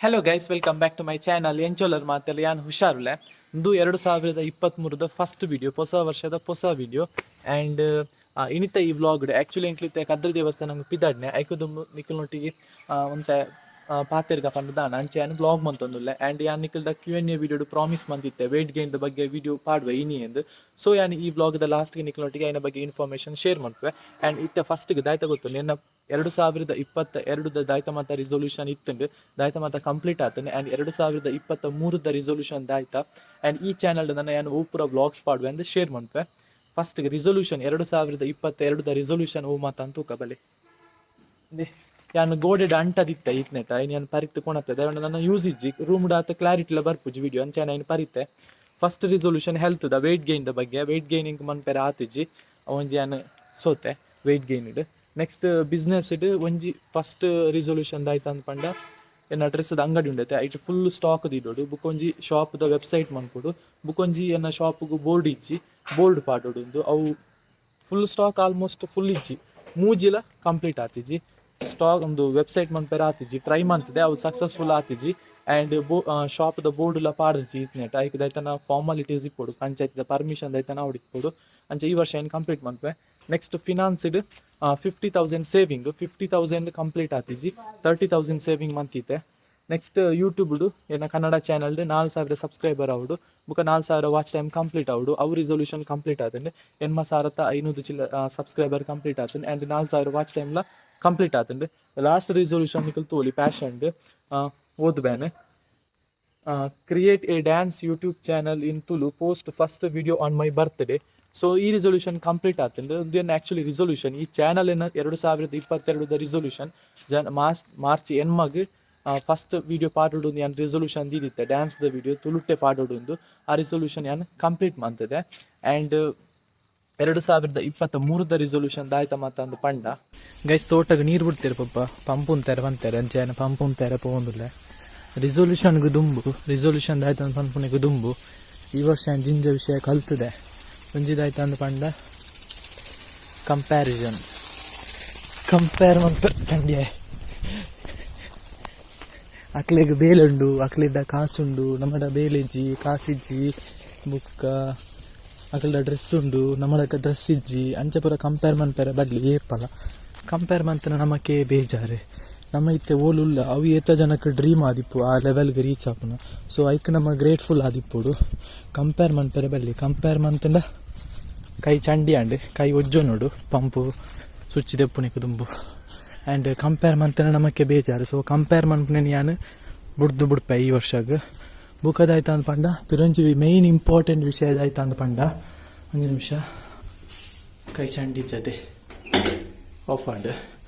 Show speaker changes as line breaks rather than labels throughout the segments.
Hello guys, welcome back to my channel. ಎಂಚೊಲ್ಲರ್ ಮಾತೆಲ್ಲ? ಯಾನ್ ಹುಷಾರುಲೆ. ಇಂದು 2023ದ ಫಸ್ಟ್ ವಿಡಿಯೋ, ಹೊಸ ವರ್ಷದ ಹೊಸ ವಿಡಿಯೋ. ಆ್ಯಂಡ್ ಇನಿತ ಈ ವ್ಲಾಗ್ ಆ್ಯಕ್ಚುಲಿ ಎಂಕ್ಲಿತ್ತೆ ಕದ್ರಿ ದೇವಸ್ಥಾನ ಪಿದಾಡ್ನೆ ಐಕು ದುಂಬು ನಿಕಲ್ನೊಟ್ಟಿಗೆ ಒಂತೆ ಪಾತೆರ್ಗ ಪಂಡ ದಾನ ಅಂಚೆ ಯಾನ್ ವ್ಲಾಗ್ ಮಂತೊಂದುಲ್ಲೆ. ಆ್ಯಂಡ್ ಯಾನ್ ನಿಕಲ್ದ ಕ್ಯೂ ಎನ್ ಎ ವಿಡಿಯೋಡು ಪ್ರಾಮಿಸ್ ಮಂದಿತ್ತೆ, ವೆಯ್ಟ್ ಗೇನ್ ಬಗ್ಗೆ ವಿಡಿಯೋ ಪಾಡುವೆ ಇನಿ ಎಂದು. ಸೊ ಯಾನ್ ಈ ವ್ಲಾಗ್ದ ಲಾಸ್ಟ್ಗೆ ನಿಕಲ್ನೊಟ್ಟಿಗೆ ಐನ ಬಗ್ಗೆ ಇನ್ಫಾರ್ಮೇಷನ್ ಶೇರ್ ಮಾಡ್ತೇವೆ. ಆ್ಯಂಡ್ ಇತ್ತೆ ಫಸ್ಟ್ಗೆ ದಾಯ್ತ ಗೊತ್ತು, ನಿನ್ನ 2022ದ ದಾಯ್ತ ಮಾತ ರಿಸೊಲ್ಯೂಷನ್ ಇತ್ತುಂಡು, ದಾಯ್ತ ಮಾತ ಕಂಪ್ಲೀಟ್ ಆತಂಡು. ಆ್ಯಂಡ್ 2023ದ ರಿಸೊಲ್ಯೂಷನ್ ದಾಯ್ತ ಆ್ಯಂಡ್ ಈ ಚಾನಲ್ ನನ್ನ ಯಾನ್ ಓ ಪೂರ ವ್ಲಾಗ್ಸ್ ಪಾಡುವೆ ಅಂದ್ ಶೇರ್ ಮಾಡ್ತೇವೆ. ಫಸ್ಟ್ ರಿಸೊಲ್ಯೂಷನ್, 2022ದ ರಿಸೊಲ್ಯೂಷನ್ ಓ ಮಾತ ಅಂತ ಬಲೆ. ಯಾನ್ ಗೋಡೆಡ್ ಅಂಟದಿತ್ತ ಇತ್ನೆಟ ಐನ್ ಯಾನ್ ಪರಿತ್ ಕೊಣತ್ತೆ. ನನ್ನ ಯೂಸ್ ಇಜ್ಜಿ, ರೂಮ್ ಆತ ಕ್ಲಾರಿಟಿ ಎಲ್ಲ ಬರ್ಪುಜಿ ವಿಡಿಯೋ, ಅಂಚೆ ಐನ್ ಪರಿತೆ. ಫಸ್ಟ್ ರಿಸೊಲ್ಯೂಷನ್ ಹೆಲ್ತ್ದ ವೆಯ್ಟ್ ಗೈನ್ the ಬಗ್ಗೆ. ವೆಯ್ಟ್ ಗೈನಿಂಗ್ ಮನ್ಪೆರೆ ಆತಿಜ್ಜಿ, ಒಂಜಿ ಯಾನ್ ಸೋತೆ ವೆಯ್ಟ್ ಗೈನ್ ಇಡ್. ನೆಕ್ಸ್ಟ್ ಬಿಸ್ನೆಸ್ ಇಡ್ ಒಂಜಿ ಫಸ್ಟ್ ರಿಸೊಲ್ಯೂಷನ್ ದಾಯ್ತ ಅಂದ್ ಪಂಡ, ಎನ್ನ ಡ್ರೆಸ್ದ ಅಂಗಡಿ ಉಂಡೈತೆ, ಐಟ್ ಫುಲ್ ಸ್ಟಾಕ್ ದಿಡೋಡು. ಬುಕ್ಕೊಂಜಿ ಶಾಪ್ದ ವೆಬ್ಸೈಟ್ ಮನ್ಪೊಡು. ಬುಕ್ಕೊಂಜಿ ಎನ್ನ ಶಾಪ್ಗು ಬೋರ್ಡ್ ಇಜ್ಜಿ, ಬೋರ್ಡ್ ಪಾಡೋಡು. ಉಂದು ಅವು full stock almost full ಇಜ್ಜಿ, ಮೂಜಿಲ ಕಂಪ್ಲೀಟ್ ಆತಿಜಿ. ಸ್ಟಾಕ್ ಒಂದು ವೆಬ್ಸೈಟ್ ಮನ್ಪೆರೆ ಆತಿಜಿ, ಟ್ರೈ ಮಂತಿದೆ, ಅವು ಸಕ್ಸಸ್ಫುಲ್ ಆತಿಜಿ. ಆ್ಯಂಡ್ ಬೋ ಶಾಪ್ದ ಬೋರ್ಡ್ ಎಲ್ಲ ಪಾಡ್ಜಿ ಇತ್ನೆಟ್. ಐಕ್ ದೈತನ ಫಾರ್ಮಾಲಿಟೀಸ್ ಇಪ್ಪೊಡು, ಪಂಚಾಯತ್ದ ಪರ್ಮಿಷನ್ ದೈತನ ಅವಡು ಇಪ್ಪೊಡು. ಅಂಚೆ ಈ ವರ್ಷ ಏನು ಕಂಪ್ಲೀಟ್ ಮನ್ಪೆ. ನೆಕ್ಸ್ಟ್ ಫಿನಾನ್ಸ್ಡ್ 50,000 ಸೇವಿಂಗ್, 50,000 ಕಂಪ್ಲೀಟ್ ಆತಿಜಿ, 30,000 ಸೇವಿಂಗ್ ಮಂತಿತ್ತೆ. ನೆಕ್ಸ್ಟ್ ಯೂಟ್ಯೂಬ್ಡು ಏನ ಕನ್ನಡ ಚಾನಲ್ಡ್ 4000 ಸಬ್ಸ್ಕ್ರೈಬರ್ ಅವಡು, ಬುಕ್ಕ 4000 watch time complete ಅವಡು. ಅವು ರಿಸೊಲ್ಯೂಷನ್ ಕಂಪ್ಲೀಟ್ ಆತಂಡು. 80,500 ಚಿಲ್ಲ ಸಬ್ಸ್ಕ್ರೈಬರ್ ಕಂಪ್ಲೀಟ್ ಆತಂಡು ಆ್ಯಂಡ್ 4000 ವಾಚ್ ಟೈಮ್ಲ ಕಂಪ್ಲೀಟ್ ಆತಂಡು. ಲಾಸ್ಟ್ ರಿಸೊಲ್ಯೂಷನ್ ನಿಕಲ್ ತೋಲಿ ಪ್ಯಾಷನ್ಡ್ ಓದ್ ಬ್ಯಾನ್. Create a dance YouTube channel in Tulu, post first video on my birthday. So ಈ ರಿಸೊಲ್ಯೂಷನ್ ಕಂಪ್ಲೀಟ್ ಆತಂಡು. ಉಂದೆನ್ ಆ್ಯಕ್ಚುಲಿ ರಿಸೊಲ್ಯೂಷನ್ ಈ ಚಾನಲ್ ಏನ 2022ದ ರಿಸೊಲ್ಯೂಷನ್. ಜನ್ ಮಾಸ್ ಮಾರ್ಚ್ ಎನ್ಮಗ್ ಫಸ್ಟ್ ವಿಡಿಯೋ ಪಾಡೋಡು ಯಾನ್ ರಿಸೊಲ್ಯೂಷನ್ ದೀದಿತ್ತೆ. ಡ್ಯಾನ್ಸ್ದ ವಿಡಿಯೋ ತುಳುಟ್ಟೆ ಪಾಡೋಡು ಉಂದು. ಆ ರಿಸೊಲ್ಯೂಷನ್ ಯಾನ್ ಕಂಪ್ಲೀಟ್ ಮಂತದೆ. ಆ್ಯಂಡ್ 2023ದ ರಿಸೊಲ್ಯೂಷನ್ ದಾಯ್ತ ಮಾತ ಅಂದ್ ಪಂಡ, ಗೈಸ್, ತೋಟಗ್ ನೀರು ಬಿಡ್ತೀರ ಪಪ್ಪ, ಪಂಪ್ ಉಂತಾರೆ ಬಂತಾರೆ. ಅಂಚೆ ಪಂಪ್ ಉಂತಾರೆ ಪೋವೊಂದುಲ್ಲೆ. ರಿಸೊಲ್ಯೂಷನ್ಗೆ ದುಂಬು, ರಿಸೊಲ್ಯೂಷನ್ ದಾಯ್ತ ಅಂದ್ ಪನ್ಪುನೆಗ್ ದುಂಬು ಈ ವರ್ಷ ಯಾನ್ ಜಿಂಜ ವಿಷಯ ಕಲ್ತದೆ. ಒಂಜಿದಾಯ್ತ ಅಂದ್ ಪಂಡ, ಕಂಪ್ಯಾರಿಸನ್. ಕಂಪೇರ್ ಮನ್ಪ ಚಂಡಿಯ ಅಕ್ಲೆಗ್ ಬೇಲೆ ಉಂಡು, ಅಕ್ಲೆಡ ಕಾಸುಂಡು, ನಮ್ಮಡ ಬೇಲೆಜ್ಜಿ, ಕಾಸಿಜ್ಜಿ. ಬುಕ್ಕ ಅಕಲ್ಡ ಡ್ರೆಸ್ ಉಂಡು, ನಮ್ಮಡ ಡ್ರೆಸ್ ಇಜ್ಜಿ. ಅಂಚೆ ಪೂರ ಕಂಪೇರ್ ಮನ್ಪೆರೆ ಬದ್ಲಿ. ಏಪಲ ಕಂಪೇರ್ ಮಂತನ ನಮಕೆ ಬೇಜಾರು. ನಮ್ಮ ಇತ್ತೆ ಓಲುಲ್ಲ, ಅವು ಏತ ಜನಕ್ಕೆ ಡ್ರೀಮ್ ಆದಿಪ್ಪು ಆ ಲೆವೆಲ್ಗೆ ರೀಚ್ ಆಪುನ. ಸೊ ಐಕ್ ನಮ್ಮ ಗ್ರೇಟ್ಫುಲ್ ಆದಿಪ್ಪೊಡು, ಕಂಪೇರ್ ಮನ್ಪೆರೆ ಬಲ್ಲಿ. ಕಂಪೇರ್ ಮಂತಂಡ ಕೈ ಚಂಡಿ ಆಂಡ್, ಕೈ ಒಜ್ಜೊ ನೋಡು ಪಂಪು ಸ್ವಿಚ್ ದೆಪ್ಪುನೆಕ್ ದುಂಬು. ಆ್ಯಂಡ್ ಕಂಪೇರ್ ಮಂತನ ನಮಕ್ಕೆ ಬೇಜಾರು. ಸೊ ಕಂಪೇರ್ ಮನ್ಪುನೆನ್ ಯಾನ್ ಬುಡ್ದು ಬುಡ್ಪೆ ಈ ವರ್ಷಗ್. ಬುಕ್ಕದಾಯ್ತ ಅಂದ್ ಪಂಡ, ಪಿರೊಂಜಿ ಮೇಯ್ನ್ ಇಂಪಾರ್ಟೆಂಟ್ ವಿಷಯ ಆಯ್ತ ಅಂದ್ ಪಂಡ, ಒಂಜಿ ನಿಮಿಷ, ಕೈ ಚಂಡಿ ಜತೆ ಆಫ್ ಆಂಡ್.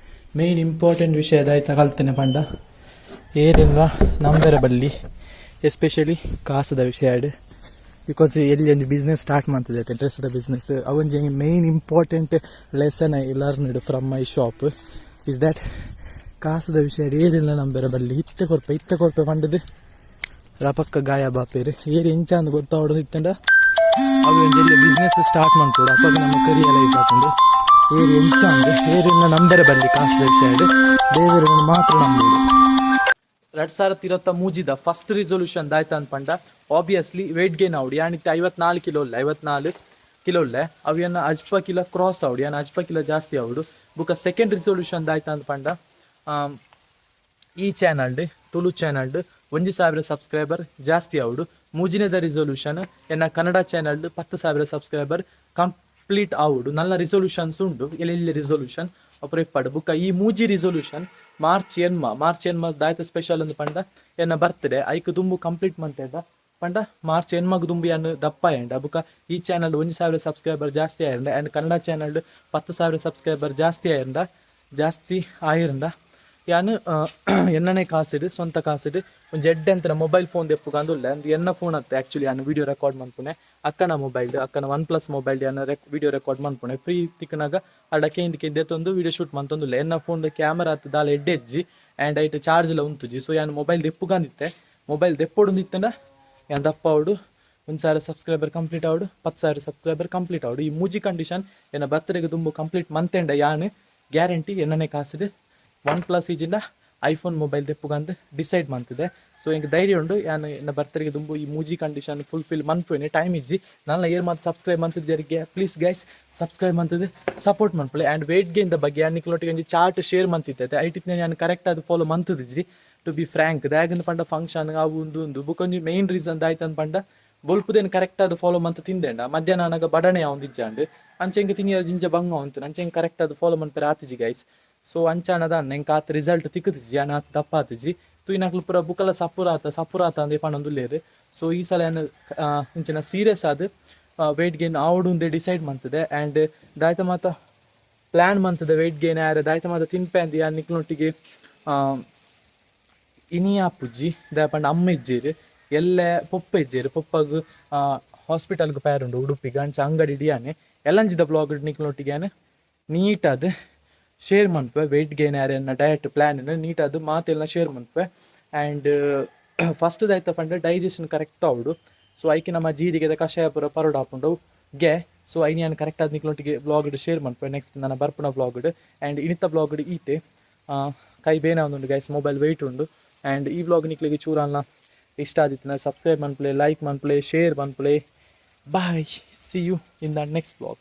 ಮೇಯ್ನ್ ಇಂಪಾರ್ಟೆಂಟ್ ವಿಷಯ ದಾಯ್ತ ಕಲ್ತೇನೆ ಪಂಡ, ಏರೆಲ್ಲ ನಂಬೆರೆ ಬಲ್ಲಿ, ಎಸ್ಪೆಷಲಿ ಕಾಸದ ವಿಷಯ. Because ಎಲ್ಲಿ ಒಂಜಿ ಬಿಸ್ನೆಸ್ ಸ್ಟಾರ್ಟ್ ಮಾಡ್ತದೆ ಡ್ರೆಸ್ದ business, ಅವೊಂಜಿ main important lesson I learned from my shop is that ಕಾಸದ ವಿಷಯ ಏರೆಲ್ಲ ನಂಬೆರೆ ಬಲ್ಲಿ. ಇತ್ತೆ ಕೊರ್ಪೆ, ಇತ್ತೆ ಕೊರ್ಪೆ ಪಂಡದು ರಪಕ್ಕ ಗಾಯ ಬಾಪೇರು. ಏರು ಎಂಚ ಅಂದ್ ಗೊತ್ತಾವಡು ಇತ್ತಂಡ, ಅವು ಒಂಜಿ ಎಲ್ಲಿ ಬಿಸ್ನೆಸ್ ಸ್ಟಾರ್ಟ್ ಮಾಡ್ಕೊಡು, ಅಪ್ಪಗ ನಮಕ್ ರಿಯಲೈಸ್ ಆಪುಂಡು ಏರು ಎಂಚ ಅಂದ್. ಏರೆಲ್ಲ ನಂಬೆರೆ ಬಲ್ಲಿ ಕಾಸದ ವಿಷಯ, ದೇವರನ್ನು ಮಾತ್ರ ನಂಬೋದು. 2023ದ ಫಸ್ಟ್ ರಿಸೊಲ್ಯೂಷನ್ ದಾಯ್ತ ಅಂದ್ ಪಂಡ, ಆಬ್ವಿಯಸ್ಲಿ ವೆಯ್ಟ್ ಗೇನ್ ಆವಡು. ಯಾನಿತ್ತೆ 54 ಕಿಲೋ ಉಲ್ಲೆ, 54 ಕಿಲೋ ಉಲ್ಲೆ. ಅವಿಯನ್ನ 50 ಕಿಲೋ ಕ್ರಾಸ್ ಆವಡು, ಯಾನ್ 50 ಕಿಲೋ ಜಾಸ್ತಿ ಆವಡು. ಬುಕ್ಕ ಸೆಕೆಂಡ್ ರಿಸೊಲ್ಯೂಷನ್ ದಾಯ್ತ ಅಂದ್ ಪಂಡ, ಈ ಚಾನಲ್ಡ್ ತುಳು ಚಾನಲ್ಡ್ 1000 ಸಬ್ಸ್ಕ್ರೈಬರ್ ಜಾಸ್ತಿ ಆವಡು. ಮೂಜಿನೇದ ರಿಸೊಲ್ಯೂಷನ್, ಎನ್ನ ಕನ್ನಡ ಚಾನಲ್ಡ್ 10,000 ಸಬ್ಸ್ಕ್ರೈಬರ್ ಕಂಪ್ಲೀಟ್ ಆವಡು. ನಲ್ಲ ರಿಸೊಲ್ಯೂಷನ್ಸ್ ಉಂಡು, ಎಲ್ಲೆಲ್ಲಿ ರಿಸೊಲ್ಯೂಷನ್ ಅಪುರ ಇಪ್ಪಡು. ಬುಕ್ಕ ಈ ಮೂಜಿ ರಿಸೊಲ್ಯೂಷನ್ ಮಾರ್ಚ್ ಎನ್ಮ, ಮಾರ್ಚ್ ಎನ್ಮ ದಾಯ್ತ ಸ್ಪೆಷಲ್ ಅಂದ್ ಪಂಡ, ಎನ್ನ ಬರ್ತ್ಡೇ. ಐಕ್ ದುಂಬು ಕಂಪ್ಲೀಟ್ ಮಂತೇದ ಪಂಡ, ಮಾರ್ಚ್ ಎನ್ಮಗ್ ದುಂಬು ಯಾನ್ ದಪ್ಪ ಆಂಡ, ಬುಕ್ಕ ಈ ಚಾನಲ್ 1000 ಸಬ್ಸ್ಕ್ರೈಬರ್ ಜಾಸ್ತಿ ಆயிருಂಡ ಆ್ಯಂಡ್ ಕನ್ನಡ ಚಾನಲ್ 10,000 ಸಬ್ಸ್ಕ್ರೈಬರ್ ಜಾಸ್ತಿ ಆயிருಂಡ, ಜಾಸ್ತಿ ಆயிருಂಡ, ಯಾನ್ ಎನ್ನನೆ ಕಾಸಿಡು, ಸ್ವಂತ ಕಾಸಿಡು ಒಂಜಿ ಎಡ್ಡೆ ಅಂತಿನ ಮೊಬೈಲ್ ಫೋನ್ ದೆಪ್ಪುಗ ಉಲ್ಲೆ. ಅಂದ್ ಎನ್ನ ಫೋನ್ ಅತ್ತೆ ಆ್ಯಕ್ಚುಲಿ ಯಾನ್ ವಿಡಿಯೋ ರೆಕಾರ್ಡ್ ಮನ್ಪುನೆ, ಅಕ್ಕನ ಮೊಬೈಲ್, ಅಕ್ಕನ ಒನ್ ಪ್ಲಸ್ ಮೊಬೈಲ್ ಯಾನ್ ವಿಡಿಯೋ ರೆಕಾರ್ಡ್ ಮನ್ಪುನೆ. ಫ್ರೀ ತಿಕ್ಕನಾಗ ಅಡ ಕೇಂದ್ ಕೇಂದ್ ಎತ್ತೊಂದು ವಿಡಿಯೋ ಶೂಟ್ ಮಂತೊಂದುಲ್ಲೆ. ಎನ್ನ ಫೋನ್ ಕ್ಯಾಮರಾ ಅತ್ತು ದಾಲ ಎಡ್ಡೆ ಇಜ್ಜಿ ಆ್ಯಂಡ್ ಐಟ್ ಚಾರ್ಜ್ ಎಲ್ಲ ಉಂತುಜಿ. ಸೊ ಯಾನ್ ಮೊಬೈಲ್ ದೆಪ್ಪುಗಂದಿತ್ತೆ. ಮೊಬೈಲ್ ದೆಪ್ಪೊಡು ಇತ್ತಂಡ ಯಾನ್ ದಪ್ಪ ಆವಡು, 1000 ಸಬ್ಸ್ಕ್ರೈಬರ್ ಕಂಪ್ಲೀಟ್ ಆವಡು, 10,000 ಸಬ್ಸ್ಕ್ರೈಬರ್ ಕಂಪ್ಲೀಟ್ ಆವಡು. ಈ ಮೂಜಿ ಕಂಡೀಷನ್ ಎನ್ನ ಬರ್ತ್ಡೇಗೆ ದುಂಬು ಕಂಪ್ಲೀಟ್ ಮಂತೆಂಡ, ಯಾನ್ ಗ್ಯಾರಂಟಿ ಎನ್ನನೆ ಕಾಸಿಡು ಒನ್ ಪ್ಲಸ್ ಈಜಿಂದ ಐಫೋನ್ ಮೊಬೈಲ್ ದೆಪ್ಪುಗಂದು ಡಿಸೈಡ್ ಮಂತಿದೆ. ಸೊ ಎಂಕ್ ಧೈರ್ಯ ಉಂಡು, ಯಾನ್ ಎನ್ನ ಬರ್ತಡೆಗೆ ದುಂಬು ಈ ಮೂಜಿ ಕಂಡೀಷನ್ ಫುಲ್ಫಿಲ್ ಮನ್ಪುವೆನೆ. ಟೈಮ್ ಇಜ್ಜಿ. ನನ್ನ ಏರ್ ಮಾತ ಸಬ್ಸ್ಕ್ರೈಬ್ ಮಂತಿದ್ದರಿಗೆ, ಪ್ಲೀಸ್ ಗೈಸ್, ಸಬ್ಸ್ಕ್ರೈಬ್ ಮಂತದ್ದು ಸಪೋರ್ಟ್ ಮನ್ಪುಲೆ. ಆ್ಯಂಡ್ ವೇಟ್ ಗೇನ್ the ಬಗ್ಗೆ ಯಾನ್ ನಿಕ್ಲೊಟ್ಟಿಗೆ ಒಂಜಿ ಚಾರ್ಟ್ ಶೇರ್ ಮಂತಿದ್ದೆ. ಐಟಿತ್ನೆ ಯಾನ್ ಕರೆಕ್ಟ್ ಆದ್ ಫಾಲೋ ಮಂತುದಿಜ್ಜಿ, ಟು ಬಿ ಫ್ರ್ಯಾಂಕ್. ದಾಯೆಗಂದ್ ಪಂಡ ಫಂಕ್ಷನ್ ಅವು ಉಂದು ಉಂದು. ಬುಕೊಂಜಿ ಮೇನ್ ರೀಸನ್ ದಾಯ್ತಂದ್ ಪಂಡ ಬೊಲ್ಪುದೇನು ಕರೆಕ್ಟ್ ಆದ್ ಫಾಲೋ ಮಂತ್ ತಿಂದೆಂಡ ಮಧ್ಯಾಹ್ನ ಆನಗ ಬಡಣೆ ಆವೊಂದಿಜ್ಜಾಂಡ್. ಅಂಚ ಎಂಕ್ ತಿನಿಯರ ಜಿಂಜ ಬಂಗ ಉಂತು. ಅಂಚ ಎಂಕ್ ಕರೆಕ್ಟ್ ಆದ್ ಫಾಲೋ ಮನ್ಪೆರೆ ಆತಿಜಿ ಗೈಸ್. ಸೊ ಅಂಚಾನದ ಎಂಕ್ ಆತ್ ರಿಸಲ್ಟ್ ತಿಕ್ಕುದಿಜ್ಜಿ, ಯಾನ್ ಆತ್ ದಪ್ಪ ಆತಿಜಿ. ತೂಯಿನಕ್ಲು ಪೂರ ಬುಕಲ ಸಪುರಾತ ಸಪುರಾತ ಅಂದೇ ಪನೊಂದುಲ್ಲೆರ್. ಸೊ ಈ ಸಲ ಯಾನ್ ಇಂಚಿನ ಸೀರಿಯಸ್ ಆದ್ ವೇಟ್ ಗೇನ್ ಆವೊಡು ಅಂದೇ ಡಿಸೈಡ್ ಮಂತುದೆ. ಆ್ಯಂಡ್ ದಾಯ್ತ ಮಾತ ಪ್ಲ್ಯಾನ್ ಮಂತುದೆ, ವೇಟ್ ಗೇನ್ ಆಯರೆ ದಾಯ್ತ ಮಾತ ತಿನ್ಪೆ ಅಂದ್ ಯಾನ್ ನಿಕ್ಲೊಟ್ಟಿಗೆ ಇನಿ ಆಪುಜಿ. ದಾಯೆ ಪಂಡ ಅಮ್ಮ ಇಜ್ಜೆರ್, ಎಲ್ಲೆ ಪೊಪ್ಪ ಇಜ್ಜೆರ್, ಪೊಪ್ಪಗ್ ಹಾಸ್ಪಿಟಲ್ಗ್ ಪೇರುಂಡು ಉಡುಪಿಗೆ. ಅಂಚ ಅಂಗಡಿ ಡಿಯಾನೆ ಎಲ್ಲಂಜಿದ ಬ್ಲಾಗ್ ನಿಕ್ಲೊಟ್ಟಿಗೆ ಯಾನ್ ನೀಟಾದ್ ಶೇರ್ ಮನ್ಪುವೆ. ವೆಯ್ಟ್ ಗೇನ್ ಆಯರೆ ಎನ್ನ ಡಯಟ್ ಪ್ಲ್ಯಾನ್ ನೀಟಾದ್ ಮಾತೆಲ್ಲ ಶೇರ್ ಮನ್ಪುವೆ. ಆ್ಯಂಡ್ ಫಸ್ಟ್ ದಾಯ್ತ ಪಂಡ ಡೈಜೆಷನ್ ಕರೆಕ್ಟ್ ಆವೊಡು. ಸೊ ಐಕೆ ನಮ್ಮ ಜೀರಿಗೆದ ಕಷಾಯ ಪೂರ ಪರೊಡು ಆಪುಂಡು ಗೆ. ಸೊ ಐನ್ ಯಾನ್ ಕರೆಕ್ಟ್ ಆದ್ ನಿಕ್ಲೊಟ್ಟಿಗೆ ಬ್ಲಾಗ್ ಶೇರ್ ಮನ್ಪುವೆ ನೆಕ್ಸ್ಟ್ ನನ್ನ ಬರ್ಪುನ ಬ್ಲಾಗ್. ಆ್ಯಂಡ್ ಇನಿತ ಬ್ಲಾಗ್ ಈತೆ. ಕೈ ಬೇನೆ ಉಂಡು ಗೈಸ್, ಮೊಬೈಲ್ ವೆಯ್ಟ್ ಉಂಡು. ಆ್ಯಂಡ್ ಈ ವ್ಲಾಗ್ ನಿಕ್ಲೆಗ್ ಚೂರಲ್ಲ ಇಷ್ಟ ಆದಿತ್ತಿನ ಸಬ್ಸ್ಕ್ರೈಬ್ ಮನ್ಪುಲೆ, ಲೈಕ್ ಮನ್ಪುಲೆ, ಶೇರ್ ಮನ್ಪುಲೆ. Bye, see you in the next vlog.